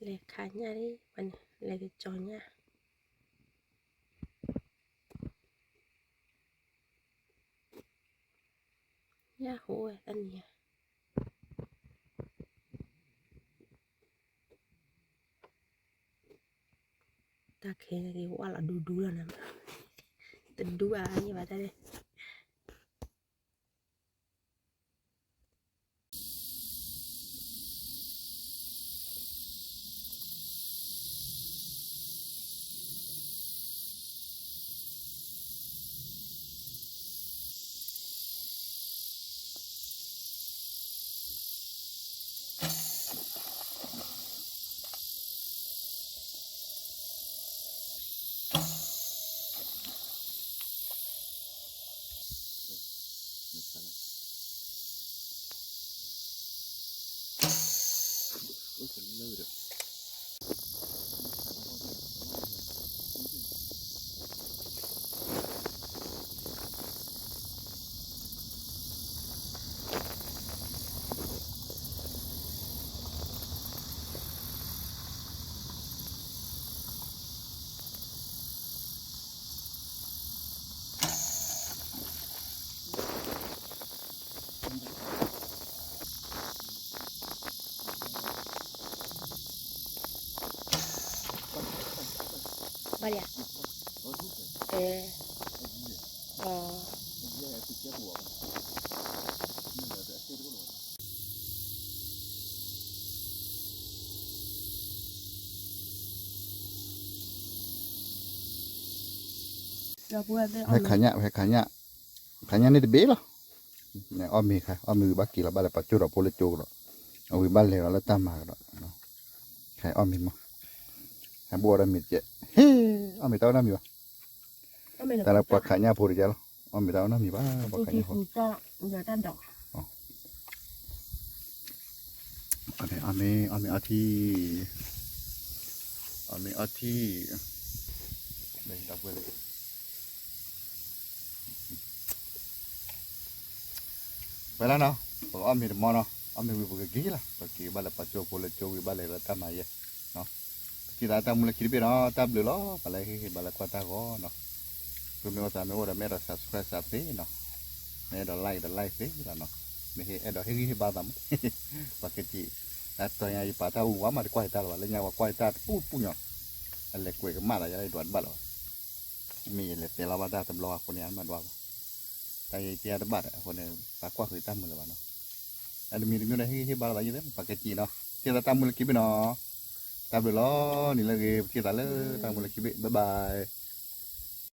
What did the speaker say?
လဲၤခးညၣ်ဒံး ပှၤန့ၣ် လဲၤကကၠီၤညၣ်, ညၣ်ဟိဝဲတနံၤဧါ, တၢ်ခဲန့ၣ်က့ၤဝၣ်လီၤဒူဒူလီၤနၤ, တဒူဘၣ်အါယံၤဘၣ်တၢ်န့ၣ် ဘၣ်ယၤ, အဲ, အ, ဟဲခးညၣ်, ဟဲခးညၣ်, ခးညၣ်န့ၣ်တဘ့ၣ်လီၤ. အီၣ်မ့ၤခါ, အီၣ်မ့ၤဝံၤဘၣ်က့ၤလီၤ, ဘၣ်လဲၤပာ်ကၠိၣ်ဒီးဖိလၢကၠိကဒီး, အဝံၤဘၣ်လဲၤဒီးလၢတၢ်မၤကဒီး, ခါအီၣ်မ့ၤမး, ဟဲဘိၣ်ဒီးမ့ၤတကဲ, ဟ့ၣ်, အီၣ်မ့ၤတၢ်အိၣ်နီတမံၤဘၣ်, တၢ်လၢပှၤခးညၣ်ဖိတကဲလီၤ, အီၣ်မ့ၤတၢ်အိၣ်နီတမံၤဘၣ်, ပှၤခးညၣ်ဖိ အီၣ်မ့ၤ, အီၣ်မ့ၤအီထံ, အီၣ်မ့ၤအီထံ, ပှဲၤလီၤနီၤ, ပကအီၣ်မ့ၤတမီနီၤ, အီၣ်မ့ၤဝံၤပကက့ၤလီၤ, ပက့ၤဘၣ်လဲၤပာ်ကၠိဖိလၢကၠိဝံၤ ဘၣ်လဲၤဒီးတၢ်မၤယဲ, ပထံၣ်သးတၢ်မူလၢခံတဘ့ၣ်နီၤ, တၢ်ဘျုးလီၤ, ပှၤလၢဟ့ၣ်ဂံၢ်ဘါလၢကွၢ်တၢ်ဂီၤနီၤ, သုမ့ၢ်အိၣ်သးမ့ၢ်အိၣ်ဒီးမ့ၢ်အဲၣ်ဒိး subscribe စးဖ့နီၤ, မ့ၢ်အဲၣ်ဒိး like ဒီး like ဖ့လီၤနီၤ, မ့ၢ်ဟ့ၣ်အဲၣ်ဒိးဟ့ၣ်ဂံၢ်ဟ့ၣ်ဘါသးမး, ပှၤကက့ၤ, တၢ်တီညါယပာ်တၢ်အူဝါမးတကွၢ်ယတၢ်လၢၤဘၣ်, လၢညါပှၤကွၢ်ယတၢ်တပူၤပူၤညီ, အလဲၤကွဲးကမၣ်သးယၤလၢယဒွးတဘၣ်လၢၤဘၣ်, မ့ၢ်ယလဲၤတဲလီၤဘၣ်တၢ်တဘျီအဃိန့ၣ် အမ့ၢ်ဒွးဘၣ်, တၢ်ယတဲတဘၣ်ဒီးအဃိန့ၣ် ပှၤကွၢ်ဃုာ်တၢ်မုာ်လၢၤဘၣ်နီၤ, အတမံၤတမံၤဒီးဟ့ၣ်ဂံၢ်ဟ့ၣ်ဘါလၢၤဘၣ်ယဲ, ပှၤကက့ၤနီၤ, ထံၣ်သးတၢ်မူလၢခံဘ့ၣ်နီၤ, တၢ်ဘျုးလီၤ, နံၤလၢအဂ့ၤ ပထံၣ်သးလၢတၢ်မူလၢခံဘ့ၣ်, bye bye.